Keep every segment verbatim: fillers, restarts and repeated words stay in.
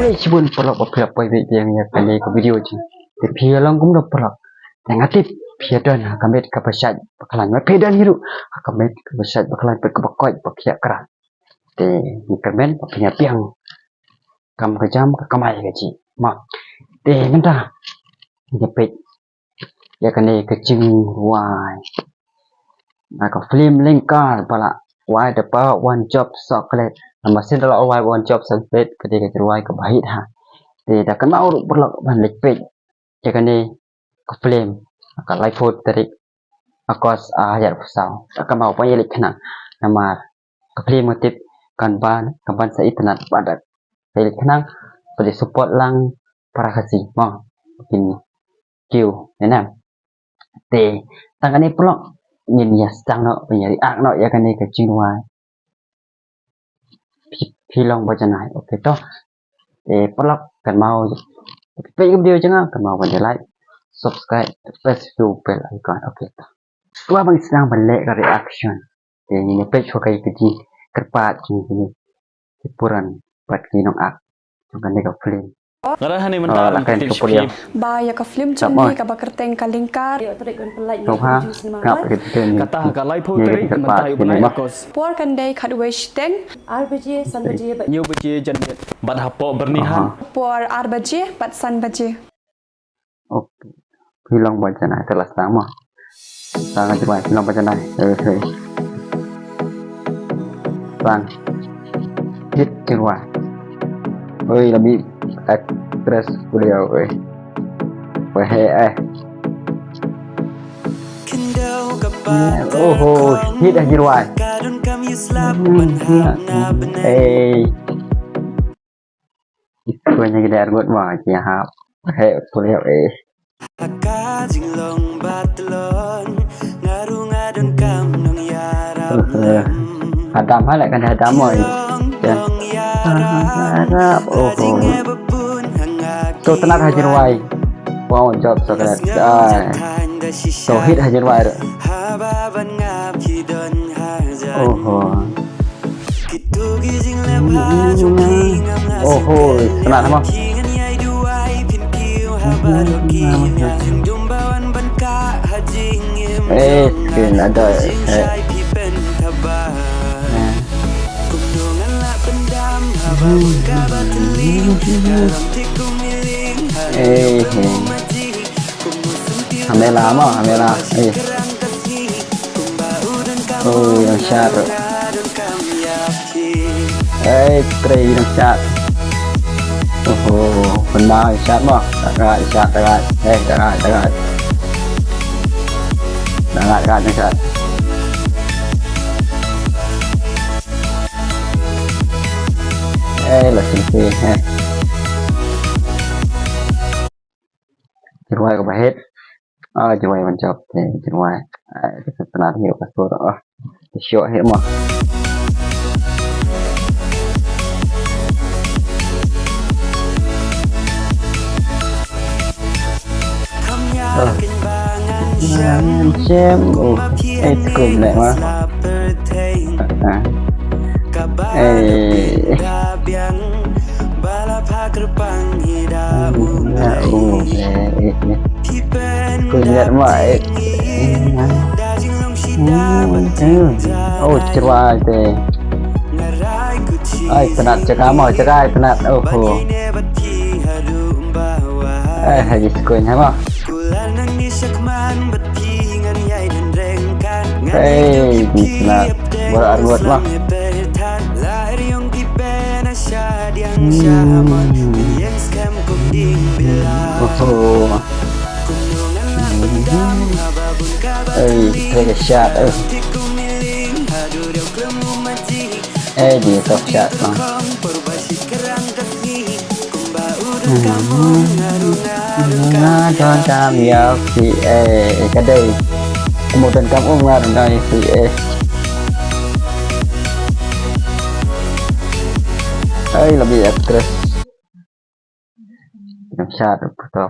Shibun paralok ba phi la poi beit biang ïa kane ka video jong ngi. Te phi ïa long kumno paralok? Te nga tip phi ïa don ha ka met kaba shait ba khlaiñ. Phi don hi ruh ha ka met kaba shait ba khlaiñ, peit kaba koit ba khiah krat. Te ngi kyrmen ba phin ïa biang kam ka jam ka kamai ka jingim. Te mynta ngi peit ïa kane ka jingrwai na ka film Lyngkar ba la wai da Bah Wanjop Chocolate. Namar shisien da la wai Wanjop Chocolate, ka dei ka jingrwai kaba hit ha. Te da kynmaw ruh paralok ban leit peit ïa kane ka film ha ka laiphew tarik August ar hajar arphew saw. Da kynmaw ban ïa leit khnang namar ka film nga tip kan ban, kan ban sa itynnad bad da leit khnang, phi support lang para Khasi mo. Kin kiew ne nam. Te tang kane paralok ngin ïa sdang noh, ngin ïa react noh ïa kane ka jingrwai Phi, Phi Long Ba Janai. Okay to. Te paralok kynmaw peit ka video jong nga, kynmaw ban like, subscribe, press the bell icon. Okay to. Shuwa ban sdang ban leh ka reaction, te ngin ïa peit shuwa ka jingkyrpad jong kine ki puran bad ki nongakt jong kane ka film. Nga la hane mynta la kan ka pule. Ba ïa ka film jong ngi kaba kyrteng ka Lyngkar. To ha. Kata ha ka laiphew tarik mynta u bnai August. Por kan dei khatwei shiteng. Ar baje, san baje, hynñiew baje janmiet. Bad hapoh Byrnihan. Por ar baje bad san baje. Okay. Phi Long Ba Janai, te la sdang mo. Sdang jingrwai Phi Long Ba Janai. Eh, eh. Sdang. Hit jingrwai. Oi, la mih actress pule oi. Wah, eh. Oho, hit jingrwai. Hmm, hmm, hmm. Eh. Ito nya kita argut ma ki hap. He, kuliah eh. Hadam ha leh kan hadam oi. Ya. Harap, oh, oh. To tnat ha jingrwai. Wow, job so kena. Ai. To hit ha jingrwai. Oho. Oho, sngewtynnat mo. Eh, skin ada, eh. Eh, eh. Hamela mo, hamela. Eh. Oh, ïa shot. Eh, trei ïa shot. Oh, oh, pynbha ïa shot mo. Dagat ïa shot, dagat. Eh, dagat, dagat. Dagat, dagat ïa shot. Eh, la sini, eh. Jingrwai kaba hit. Ah, jingrwai ban jop te jingrwai. Ah, ka tnat hi ka sur. Ah, ka shok hi mo. Ah. Ngan shem. Oh, eh, skum leh ma. Ah. Eh. Ya, oh, eh, eh, eh. Kuliah ma, eh. Hmm, hmm. Oh, jingrwai te. Ai, tnat jaka mo, jaka ai tnat. Oh, oh. Ai, haji sekuin ha mo. Hei, tnat. Baroh arngut mo. Hmm. Oho. Ei, khublei shiliang, eh. Ei, di top shot, no. Hmm. Nga donkam ïa phi, eh, ka dei. Kumno donkam um nga donkam ïa phi, eh. Ei, la mih actress. Nang shot, puto.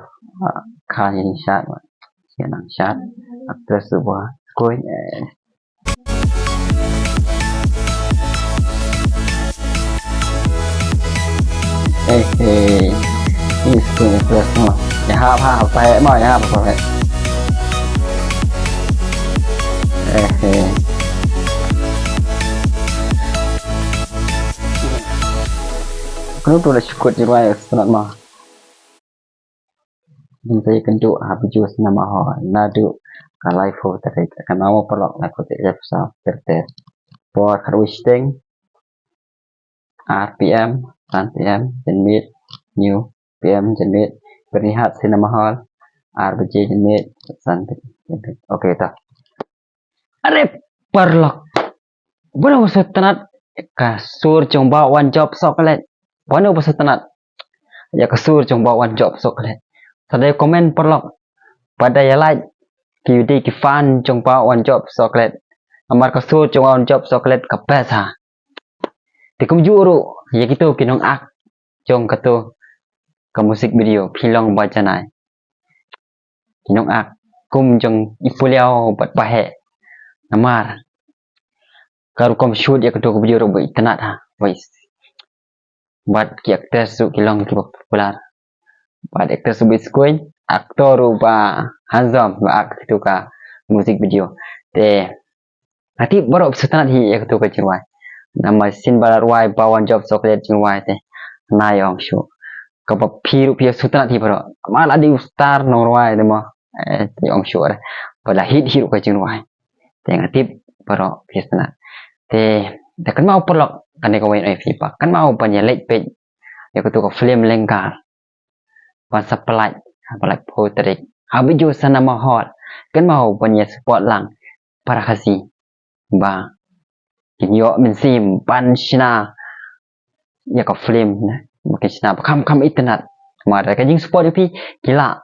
Kha ïa nang shot. Ïa nang shot. Actress tu ba. Koi, eh. Eh, eh. Ini skin plus mo. Ïa hap, hap, hap, hap, mo, ïa hap, hap, hap. Eh, eh. Kano tu la shukut je bai, sanad mo. Ngan sa ïakynduh ha video Cinema Hall naduh ka laiphew tarik. Kan ïa mo paralok, laiphew tarik, laiphew saw, Thursday. Por khatwei shiteng, ar P M, san P M janmiet, hynñiew P M janmiet. Byrnihat Cinema Hall, ar baje janmiet, san P M janmiet. Okay, to. Are paralok, bun ba sngewtynnat ka sur jong Bah One Job Chocolate. Bun ba sngewtynnat ïa ka sur jong Bah One Job Chocolate. Sa dei comment paralok, bad ïa like ki dei ki fan jong Bah One Job Chocolate. Namar ka sur jong Bah One Job Chocolate ka best ha. Te kumjuh ruh ïa kito ki nongak jong kato ka music video, phi long ba janai. Ki nongak kum jong i Puliaw bad Bah Heh. Namar ka rukom shoot ïa kato ka video ruh ba itynnat ha, ba i-, bad ki actress ruh ki long kiba popular. Bad actress ruh ba i sngewsih, actor ruh ba handsome ba ak kato ka music video. Te nga tip baroh phi sngewtynnat hi ïa kato ka jingrwai. Namar shisien ba la rwai Bah One Job Chocolate jingrwai te, nga ong shuh, kaba phi ruh phi sngewtynnat hi baroh. Namar la dei u star nongrwai te mo. Eh, te ong shuh re. Ba la hit hi ruh ka jingrwai. Te nga tip baroh phi sngewtynnat. Te, te kynmaw paralok, kane kawei nga ong ïa phi ba kynmaw ban ïa leit peit ïa kato ka film Lengkar. Ban sa pynlait ha ka laiphew tarik ha Bijou Cinema Hall. Kynmaw ban ïa support lang para Khasi ba kin ïoh mynsiem ban shna ïa ka film, na, ba kin shna ba kham kham itynnat. Namar ka jingsupport jong phi ki lah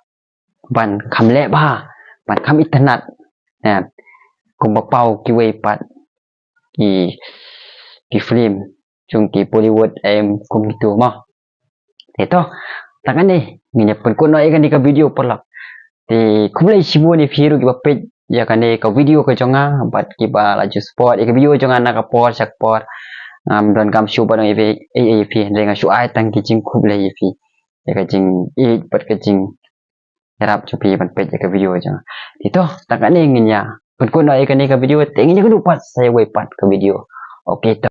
ban kham leh bha, ban kham itynnat, na. Kumba paw kiwei pat ki, ki film jong ki Bollywood, em, kum kito mo. Te to, tang kane ngin ïa pynkut noh ïa kane ka video paralok. Te khublei shibun ïa phi ruh kiba peit ïa kane ka video ka jong nga bad kiba la ju support ïa ka video jong nga na ka por sha ka por. Ngam donkam shuh ban ong ïa phi ei ei ïa phi, hynrei nga shu ai tang ki jingkhublei ïa phi ïa ka jingïeit bad ka jing ïarap jong phi ban peit ïa ka video jong nga. Te to, tang kane ngin ïa pynkut noh ïa kane ka video, te ngin ïa kynduh pat sa ïa kawei pat ka video. Okay, to.